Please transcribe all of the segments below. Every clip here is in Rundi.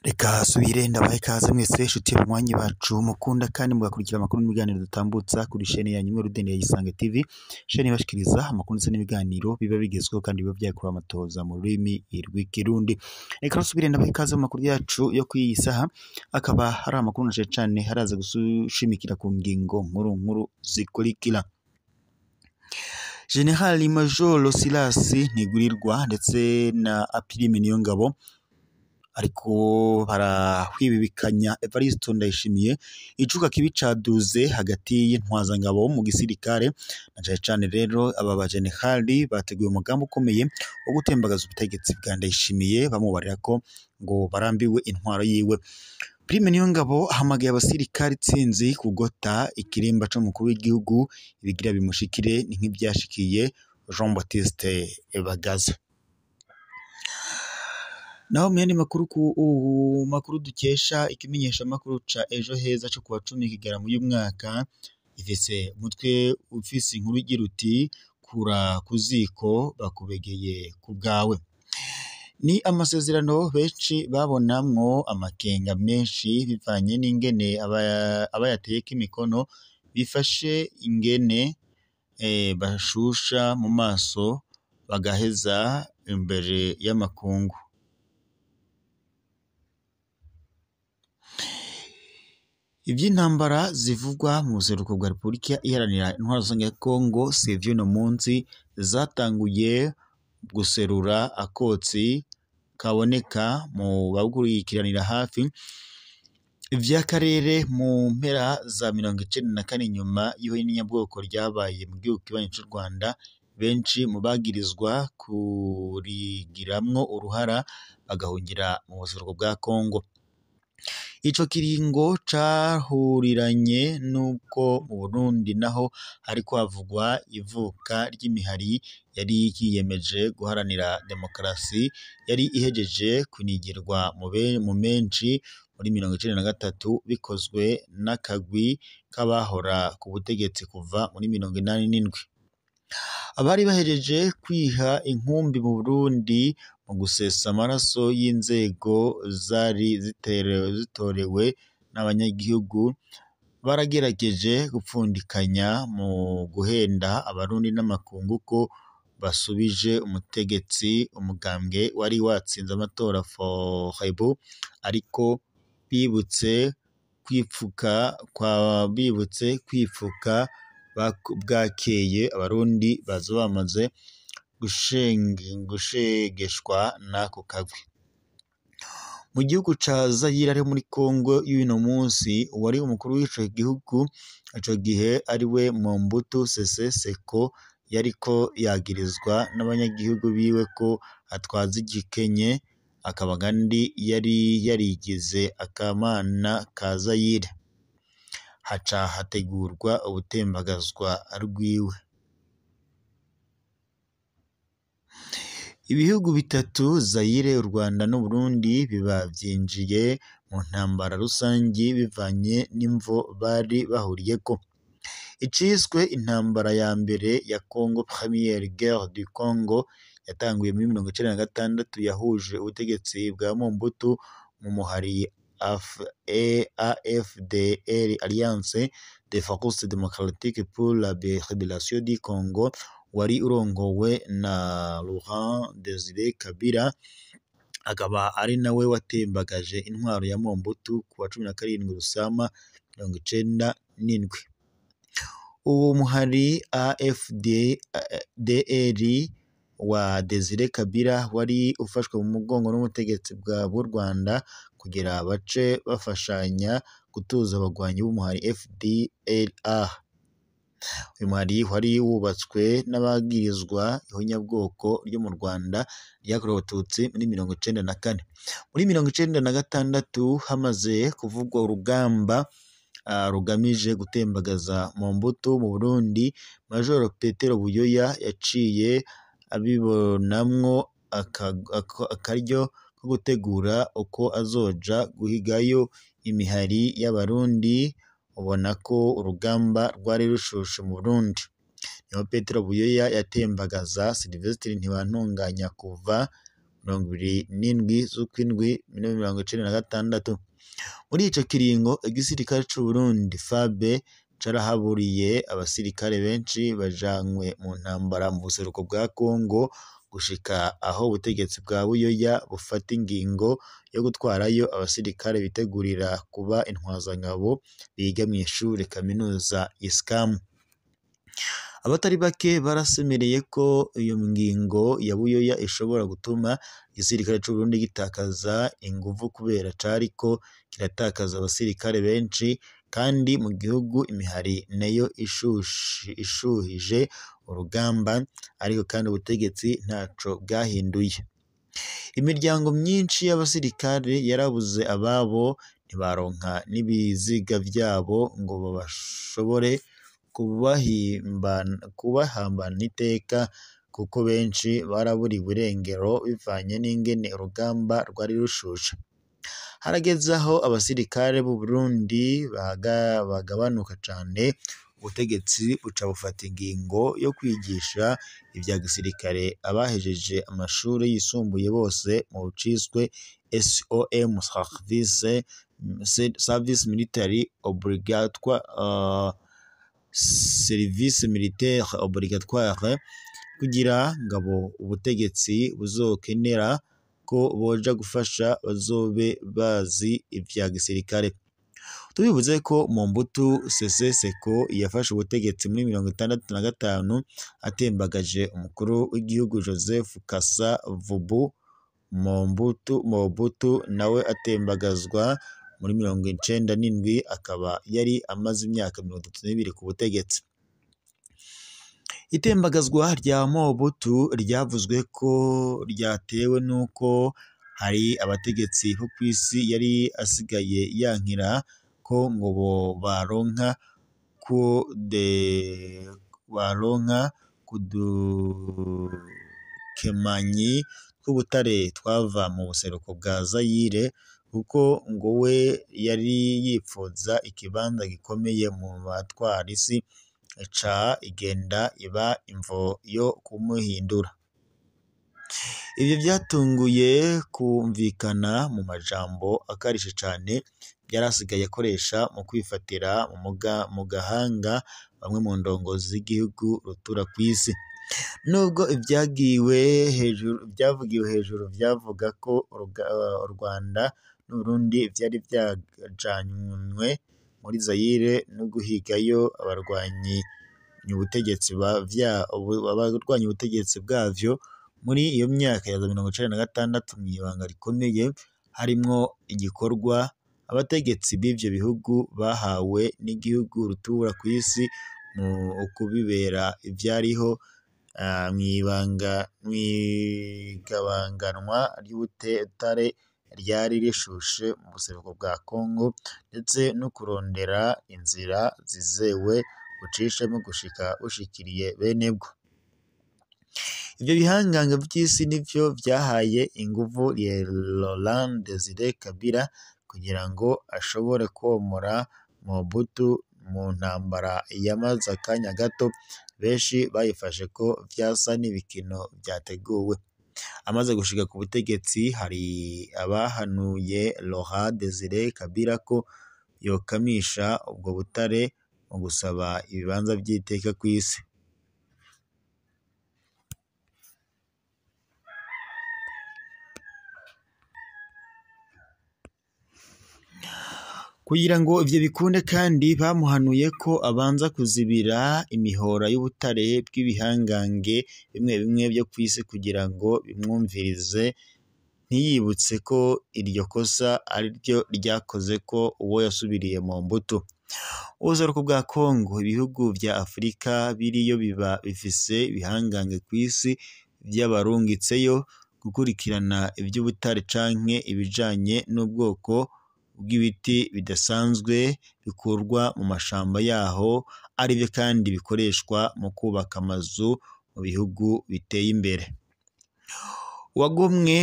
Reka subire ndabahe ikaze mwese nshuti banywanyi bacu mukunda kandi mugakurikira amakuru n'ibiganiro dutambutsa kuri shene yanyu imwe rudende ya Isange TV, shene ibashikiriza amakuru ndetse n'ibiganiro biba bigezweho kandi biba vyakorewe amatoza mu rurimi rw'ikirundi. Reka subire ndabahe ikaze mu makuru yacu yo kuri iyi saha, akaba hari amakuru na cane haraza gushimikira ku ngingo nkuru nkuru zikurikira. General Major Silas Ntigurirwa ndetse na Apirime Niyongabo ariko barahwibibikanya Evariste Ndayishimiye icuka kibi caduze hagati y'intwazangabo mu gisirikare na cane cane rero aba bajenerali bateguye umugambi ukomeye wo gutembagaza ubutegetsi bwa Ndayishimiye bamubarira ko ngo barambiwe intwaro yiwe. Prime Niyongabo ahamagaye abasirikare itsinzi kugota ikirimba c'umukuru w'igihugu ibigira bimushikire ni nk'ivyashikiye Jean Baptiste Bagaza. Naho mu yandi makuru ku makuru dukesha ikimenyesha makuru ca Ejo Heza co kuwa 10 Kigarama uyu mwaka ifise umutwe ufise inkuru igira uti kura kuziko bakubegeye ku bwawe. Ni amasezerano benshi babonamwo amakenga menshi bivanye n'ingene abayateyeko imikono bifashe ingene bashusha mu maso bagaheza imbere y'amakungu. Ivy'intambara zivugwa mu buseruko bwa Repubulika Iharanira Intwaro Rusange ya Kongo si ivy'uno munsi, zatanguye guserura akotsi kaboneka mu bagurikiranira hafi ivy'akarere mu mpera za 94 nyuma y'ihonyabwoko ryabaye mu gihugu kibanyi c'u Rwanda. Benshi mu bagirizwa kurigiramwo uruhara bagahungira mu buseruko bwa Kongo. Ico kiringo cahuriranye n'uko mu Burundi naho hariko havugwa ivuka ry'imihari yari yiyemeje guharanira demokarasi yari ihejeje kunigirwa mu menshi muri 1993 bikozwe n'akagwi k'abahora ku butegetsi kuva muri 87. Abari bahejeje kwiha inkumbi mu Burundi mu gusesa amaraso y'inzego zari zitorewe n'abanyagihugu baragerageje gupfundikanya mu guhenda abarundi n'amakungu ko basubije umutegetsi umugambwe wari watsinze amatora Forebu, ariko bibutse kwipfuka bwakeye abarundi baza bamaze gushegeshwa n'ako kagwi. Mu gihugu ca Zaire ari muri Kongo y'uno munsi, uwari umukuru w'ico gihugu ico gihe ariwe Mobutu Sese Seko yariko yagirizwa n'abanyagihugu biwe ko atwaza igikenye, akaba kandi yari yarigize akamana ka Zaire. Haca hategurwa ubutembagazwa rwiwe. Ibihugu bitatu Zaire, u Rwanda n'u Burundi biba vyinjiye mu ntambara rusangi bivanye n'imvo bari bahuriyeko. Iciswe intambara ya mbere ya Congo, Première Guerre du Congo, yatanguye muri 1996 yahuje ubutegetsi bwa Mobutu mu muhari AFDL, Alliance des Forces Démocratiques pour la Libération du Congo, wari urongowe na Laurent Desire Kabila, akaba ari nawe watembagaje intwaro ya Mobutu ku wa 17 Rusama 1997. Uwo muhari AFDL wa Desire Kabila wari ufashwe mu mugongo n'ubutegetsi bw'u Rwanda kugira bace bafashanya gutuza abagwanyi b'umuhari FDLR. Uyu muhari wari wubatswe n'abagirizwa ihonyabwoko ryo mu Rwanda ryakorewe Abatutsi muri 1994. Muri 1996 hamaze kuvugwa urugamba rugamije gutembagaza Mobutu mu Burundi, Major Petero Buyoya yaciye abibonamwo akaryo ko gutegura uko azoja guhigayo imihari y'Abarundi, ubona ko urugamba rwari rushushe mu Burundi. Niho Petero Buyoya yatembagaza Silvestre Ntibantunganya kuva 27 z'ukwindwi 1996. Muri ico kiringo igisirikare c'Uburundi FAB carahaburiye abasirikare benshi bajanywe mu ntambara mu buseruko bwa Kongo, gushika aho ubutegetsi bwa Buyoya bufata ingingo yo gutwarayo abasirikare bitegurira kuba intwazangabo biga mw'ishure kaminuza ISCAM. Abatari bake barasemereye ko iyo ngingo ya Buyoya ishobora gutuma igisirikare c'Uburundi gitakaza inguvu kubera cariko kiratakaza abasirikare benshi, kandi mu gihugu imihari nayo ishuhije urugamba, ariko kandi ubutegetsi ntaco bwahinduye. Imiryango myinshi y'abasirikare yarabuze ababo, ntibaronka n'ibiziga vyabo ngo bashobore kubahambana iteka, kuko benshi baraburiwe irengero bivanye n'ingene urugamba rwari rushushe. Harageze aho abasirikare b'u Burundi bagabanuka cane, ubutegetsi buca bufata ingingo yo kwigisha ivya gisirikare abahejeje amashure yisumbuye bose mu ciswe SOM, Service Military Obligatoire, Service Militaire Obligatoire, kugira ngabo ubutegetsi buzokenera ko boja gufasha bazobe bazi ivya gisirikare. Tubivuze ko Mobutu Sese Seko yafashe ubutegetsi muri 1965 atembagaje umukuru w'igihugu Joseph Kasa Vubu. Mobutu nawe atembagazwa muri 1997, akaba yari amaze imyaka 32 ku butegetsi. Itembagazwa rya Mobutu ryavuzwe ko ryatewe n'uko hari abategetsi bo kw'isi yari asigaye yankira ko ngo bo baronka kudukemanyi tw'ubutare twava mu buseruko bwa Zaire, kuko ngo we yari yipfuza ikibanza gikomeye mu batwara isi, ica igenda iba imvo yo kumuhindura. Ivyo vyatunguye kumvikana mu majambo akarishe cane yari asigaye akoresha mu kwifatira mu gahanga bamwe mu ndongozi z'igihugu rutura kw'isi. Nubwo ivyavugiwe hejuru vyavuga ko u Rwanda n'Uburundi vyari vyajanywe muri Zaire no guhigayo abarwanyi ubutegetsi bwavyo muri iyo myaka ya 1996 mw'ibanga rikomeye, harimwo igikorwa abategetsi b'ivyo bihugu bahawe n'igihugu rutura kw'isi mu kubibera ivyariho mw'igabanganwa ry'ubutare ryari rishushe mu buseruko bwa Kongo, ndetse no kurondera inzira zizewe bucishemo gushika bushikiriye benebwo. Ivyo bihangange vy'isi nivyo vyahaye inguvu Laurent Desire Kabila kugira ngo ashobore komora Mobutu mu ntambara yamaze akanya gato, benshi bayifashe ko vyasa n'ibikino vyateguwe. Amaze gushika ku butegetsi, hari abahanuye Laurent Desire Kabila ko yokamisha ubwo butare mu gusaba ibibanza vy'iteka kw'isi. Kugira ngo ivyo bikunde kandi, bamuhanuye ko abanza kuzibira imihora y'ubutare bw'ibihangange bimwe bimwe vyo kw'isi kugira ngo bimwumvirize, ntiyibutse ko iryo kosa ariryo ryakoze ko uwo yasubiriye Mobutu. Ubuseruko bwa Kongo, ibihugu vya Afrika biriyo biba bifise ibihangange kw'isi vy'abarungitseyo gukurikirana ivy'ubutare canke ibijanye n'ubwoko bw'ibiti bidasanzwe bikurwa mu mashamba yaho, arivyo kandi bikoreshwa mu kubaka amazu mu bihugu biteye imbere. Uwagomwe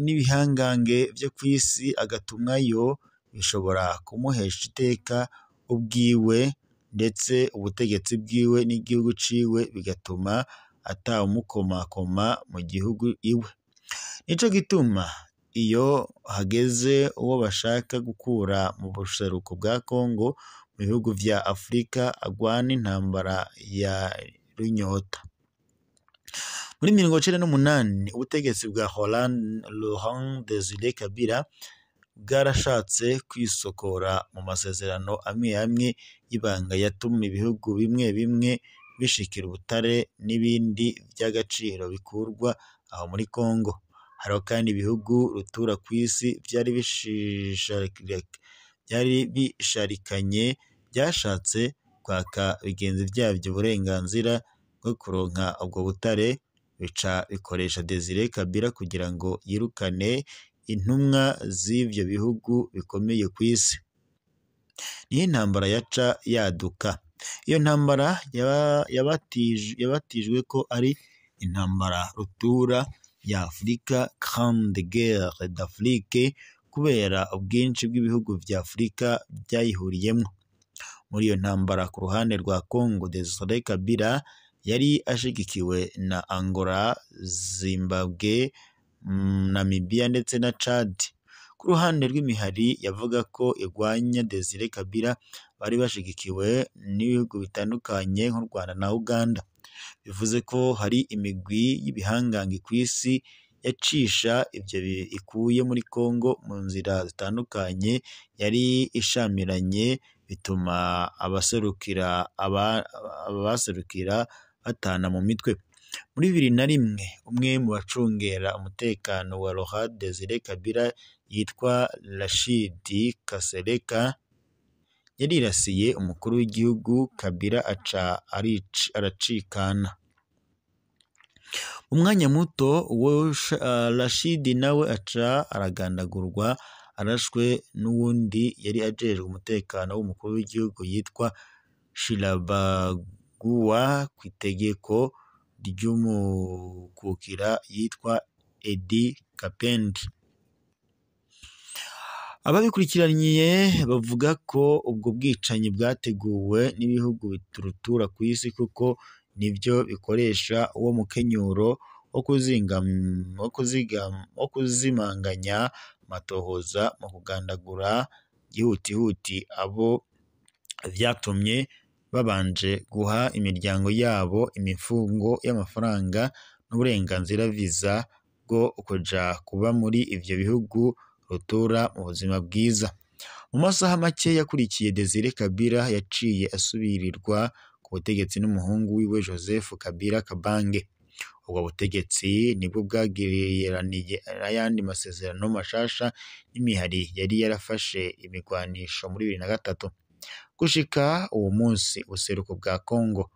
n'ibihangange vyo kw'isi agatumwayo, bishobora kumuhesha iteka ubwiwe ndetse ubutegetsi bwiwe n'igihugu ciwe bigatuma atawumukomakoma mu gihugu iwe. Nico gituma iyo hageze uwo bashaka gukura mu buseruko bwa Congo mu bihugu vya Afrika agwana intambara ya runyota. Muri 98 ubutegetsi bwa Laurent Desire Kabila bwarashatse kwisokora mu masezerano amwe amwe y'ibanga yatuma ibihugu bimwe bimwe bishikira ubutare n'ibindi vy'agaciro bikurwa aho muri Congo. Hariho kandi ibihugu rutura kw'isi vyari bisharikanye vyashatse kwaka bigenzi vyavyo uburenganzira bwo kuronka ubwo butare, bica bikoresha Desire Kabila kugira ngo yirukane intumwa z'ivyo bihugu bikomeye kw'isi. Niho intambara yaca yaduka. Iyo ntambara yabatijwe ko ari intambara rutura ya Afrika, Grande Guerre d'Afrique, kubera ubwinshi bw'ibihugu vya Afrika vyayihuriyemwo. Muri iyo ntambara ku ruhande rwa Congo, Desire Kabila yari ashigikiwe na Angola, Zimbabwe, Namibia ndetse na Chad. Ku ruhande rw'imihari yavuga ko igwanya Desire Kabila bari bashigikiwe n'ibihugu bitandukanye nk'u Rwanda na Uganda. Bivuze ko hari imigwi y'ibihangange kw'isi yacisha ivyo ikuye muri Congo mu nzira zitandukanye yari ishamiranye, bituma abaserukira batana mu mitwe. Muri 2001 umwe mu bacungera umutekano wa Laurent Desire Kabila yitwa Rashid Kasereka yarirasiye umukuru w'igihugu Kabila aca aracikana. Mu mwanya muto uwo Rashid nawe aca aragandagurwa arashwe n'uwundi yari ajejwe umutekano w'umukuru w'igihugu yitwa Shirabaguwa kw'itegeko ry'umukukira yitwa Eddy Kapend. Ababikurikiranye bavuga ko ubwo bwicanyi bwateguwe n'ibihugu rutura kw'isi kuko nivyo bikoresha uwo mukenyuro wo kuzimanganya amatohoza mu kugandagura gihutihuti abo vyatumye babanje guha imiryango yabo imifungo y'amafaranga n'uburenganzira visa bwo kuja kuba muri ivyo bihugu rutura mu buzima bwiza. Mu masaha make yakurikiye Desire Kabila yaciye asubirirwa ku butegetsi n'umuhungu wiwe Joseph Kabila Kabange. Ubwo butegetsi nibwo bwagiraniye n'ayandi masezerano mashasha n'imihari yari yarafashe imigwanisho muri 2003. Gushika uwo munsi ubuseruko bwa Congo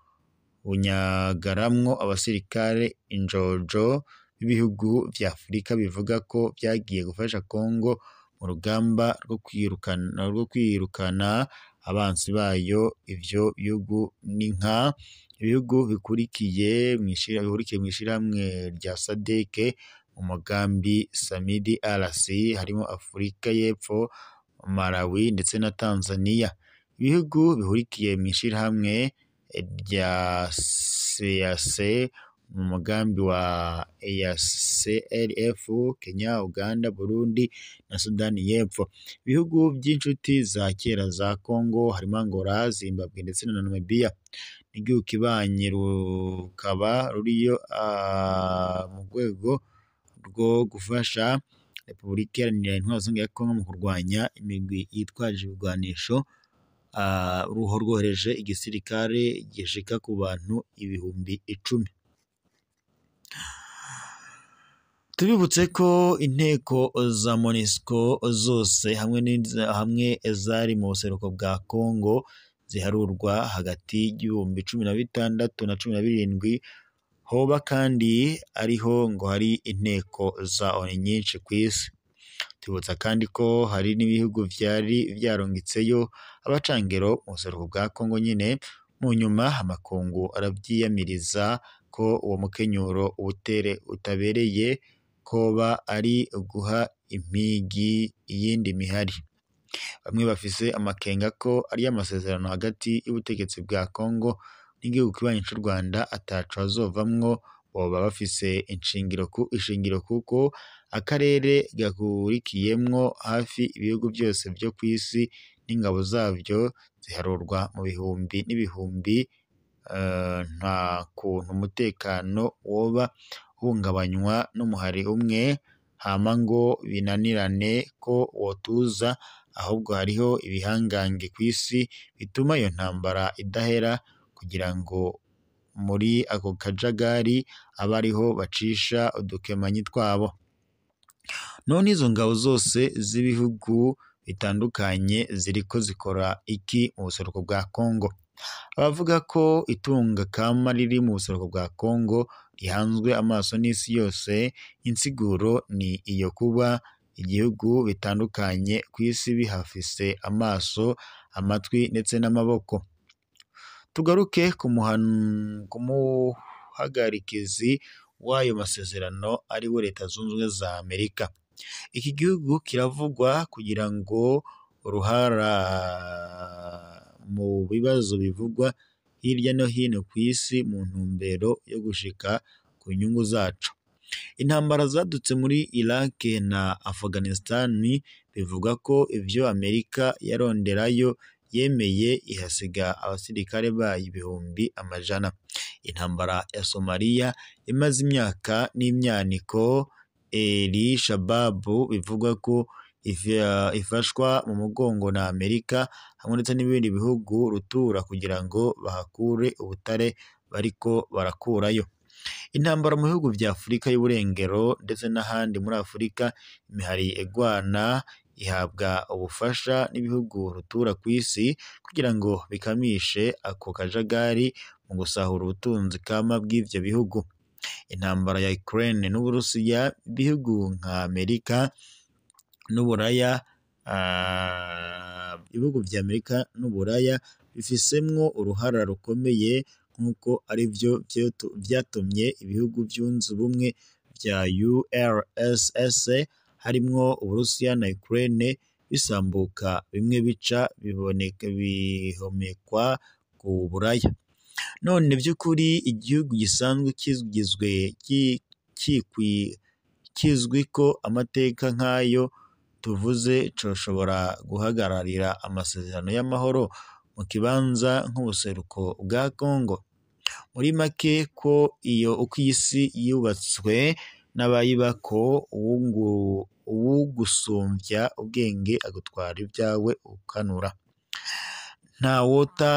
bunyagaramwo abasirikare injojo b'ibihugu vya Afrika bivuga ko vyagiye gufasha Congo mu rugamba rwo kwirukana abansi bayo. Ivyo bihugu ni nka ibihugu bihurikiye mw'ishirahamwe rya SADC mu mugambi SAMIDRC, harimo Afrika y'Epfo, Malawi ndetse na Tanzania. Ibihugu bihurikiye mw'ishirahamwe rya CAC mu mugambi wa EACLF, Kenya, Uganda, Burundi na Sudani y'Epfo. Ibihugu by'inshuti za kera za Congo harimo Angola, Zimbabwe ndetse na Namibia. N'igihugu kibanyi rukaba ruriyo mu rwego rwo gufasha Repubulika Iharanira Intwaro Rusange ya Congo mu kurwanya imigwi yitwaje ibigwanisho. Ruho rwohereje igisirikare gishika ku bantu 10,000. Tubibutse ko inteko za MONUSCO zose hamwe zari mu buseruko bwa Congo ziharurwa hagati y'16,000 na 17,000. Hoba kandi ariho ngo hari inteko za ONU nyinshi kw'isi. Tubibutsa kandi ko hari n'ibihugu vyari vyarungitseyo abacangero mu buseruko bwa Congo nyene. Mu nyuma amakungu aravyiyamiriza ko uwo mukenyuro utabereye koba ari uguha impigi iyindi mihari. Bamwe bafise amakenga ko ari amasezerano hagati y'ubutegetsi bwa Congo n'igihugu kibanyi c'u Rwanda ataco azovamwo, boba bafise ishingiro kuko akarere gahurikiyemwo hafi ibihugu vyose vyo kw'isi n'ingabo zavyo ziharurwa mu bihumbi n'ibihumbi, nta kuntu umutekano woba uhungabanywa n'umuhari umwe hama ngo binanirane ko wotuza, ahubwo hariho ibihangange kw'isi bituma iyo ntambara idahera kugira ngo muri ako kajagari abe ariho bacisha udukemanyi twabo. None izo ngabo zose z'ibihugu bitandukanye ziriko zikora iki mu buseruko bwa Congo? Abavuga ko itunga kama riri mu buseruko bwa Congo rihanzwe amaso n'isi yose, insiguro ni iyo kuba igihugu bitandukanye kw'isi bihafise amaso, amatwi ndetse n'amaboko. Tugaruke ku muhagarikizi w'ayo masezerano ari we Leta Zunze Ubumwe za Amerika. Iki gihugu kiravugwa kugira ngo uruhara mu bibazo bivugwa hirya no hino kw'isi mu ntumbero yo gushika ku nyungu zaco. Intambara zadutse muri Iraq na Afghanistan bivugwa ko ivyo Amerika yaronderayo yemeye ihasiga abasirikare bayo ibihumbi amajana. Intambara ya Somalia imaze imyaka n'imyaniko, Al Shabab bivugwa ko ifashwa mu mugongo na Amerika hamwe ndetse n'ibindi bihugu rutura kugira ngo bahakure ubutare bariko barakurayo. Intambara mu bihugu vya Afurika y'Uburengero ndetse n'ahandi muri Afurika, imihari igwana ihabwa ubufasha n'ibihugu rutura kw'isi kugira ngo bikamishe ako kajagari mu gusahura ubutunzi kama bw'ivyo bihugu. Intambara ya Ukraine n'Uburusiya, ibihugu nka Amerika n'Uburaya, ibihugu vya Amerika n'Uburaya bifisemwo uruhara rukomeye nk'uko arivyo vyatumye ibihugu vyunze ubumwe vya URSS harimwo Uburusiya na Ukraine bisambuka, bimwe bica biboneka bihomekwa ku Buraya. None vy'ukuri igihugu gisanzwe kigizwe kizwiko amateka nk'ayo tuvuze coshobora guhagararira amasezerano y'amahoro mu kibanza nk'ubuseruko bwa Congo? Muri make ko iyo uko isi yubatswe n'abayibako, uwugusumvya ubwenge agutwara ibyawe ukanura. Ntawota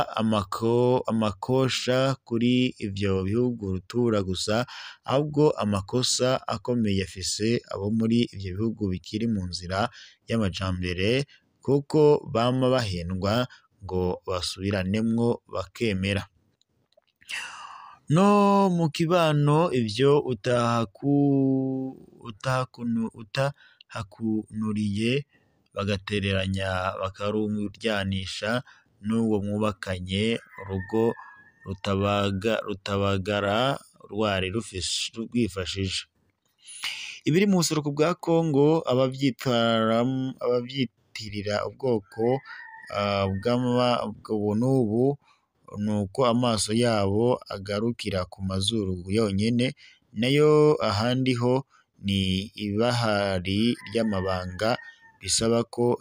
amakosha kuri ivyo bihugu rutura gusa, ahubwo amakosa akomeye afise abo muri ivyo bihugu bikiri mu nzira y'amajambere, kuko bama bahendwa ngo basubiranемwo bakemera. No mu kibano ivyo utahakunuriye bagatereranya bakaruryanisha n'uwo mwubakanye, urugo rutabagara rwari rwifashije. Ibiri mu buseruko bwa Congo, abavyitirira ubwoko ubu n'ubu nuko amaso yabo agarukira ku mazuru yonyene, nayo ahandi ho ni ibahari ry'amabanga bisaba ko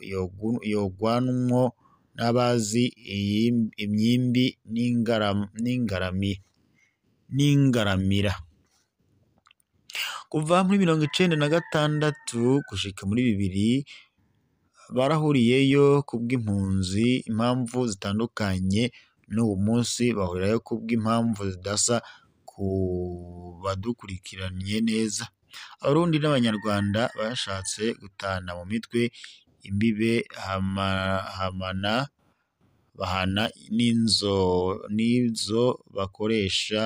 yogwanwo n'abazi imyimbi n'ingaramira. Kuva muri 96 gushika muri 2000 barahuriyeyo kubw'impunzi impamvu zitandukanye, n'ubu munsi bahurirayo kubw'impamvu zidasa ku badukurikiranye neza. Abarundi n'Abanyarwanda bashatse gutana mu mitwe imbibe bahana n'izo bakoresha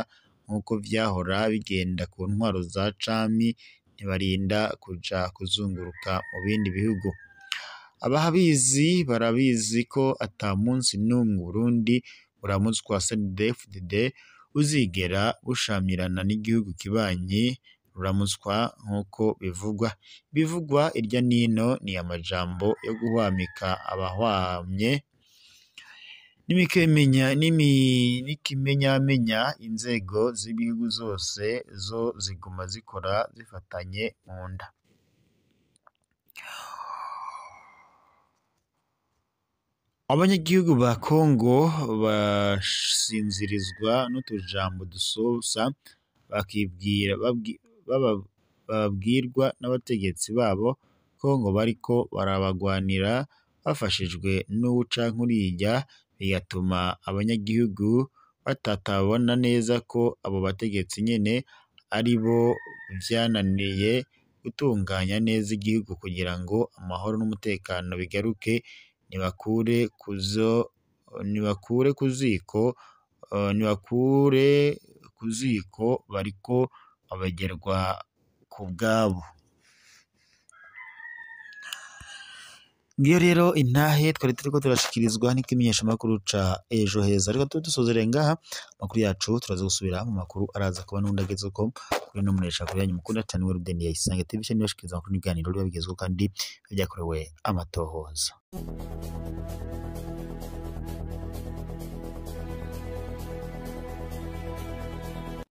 nk'uko vyahora bigenda ku ntwaro za cami, ntibarinda kuja kuzunguruka mu bindi bihugu. Ababizi barabizi ko ata munsi n'umwe Uburundi buramutswa CNDD-FDD buzigera bushamirana n'igihugu kibanyi ruramutswa nk'uko bivugwa. Bivugwa irya nino ni amajambo yo guhwamika abahwamye n'ikimenyamenya inzego z'ibihugu zose zo ziguma zikora zifatanye mu nda. Abanyagihugu ba Kongo basinzirizwa n'utujambo dusosa bakibwira babwirwa n'abategetsi babo ko ngo bariko barabagwanira bafashijwe n'uwu canke uriya, bigatuma abanyagihugu batatabona neza ko abo bategetsi nyene ari bo vyananiye gutunganya neza igihugu kugira ngo amahoro n'umutekano bigaruke. Nibakure ku ziko bariko babagerwa ku bwabo. Ngiyo rero intahe twari turiko turashikirizwa n'ikimenyeshamakuru ca Ejo Heza. Reka tube dusozereye ngaha amakuru yacu, turaza gusubira mu makuru araza kuba n'ubundi agezweko kuri ino mboneshakure yanyu mukunda cane Werudeni ya Isange TV, ibashikiriza amakuru n'ibiganiro biba bigezweho kandi vyakorewe amatohoza.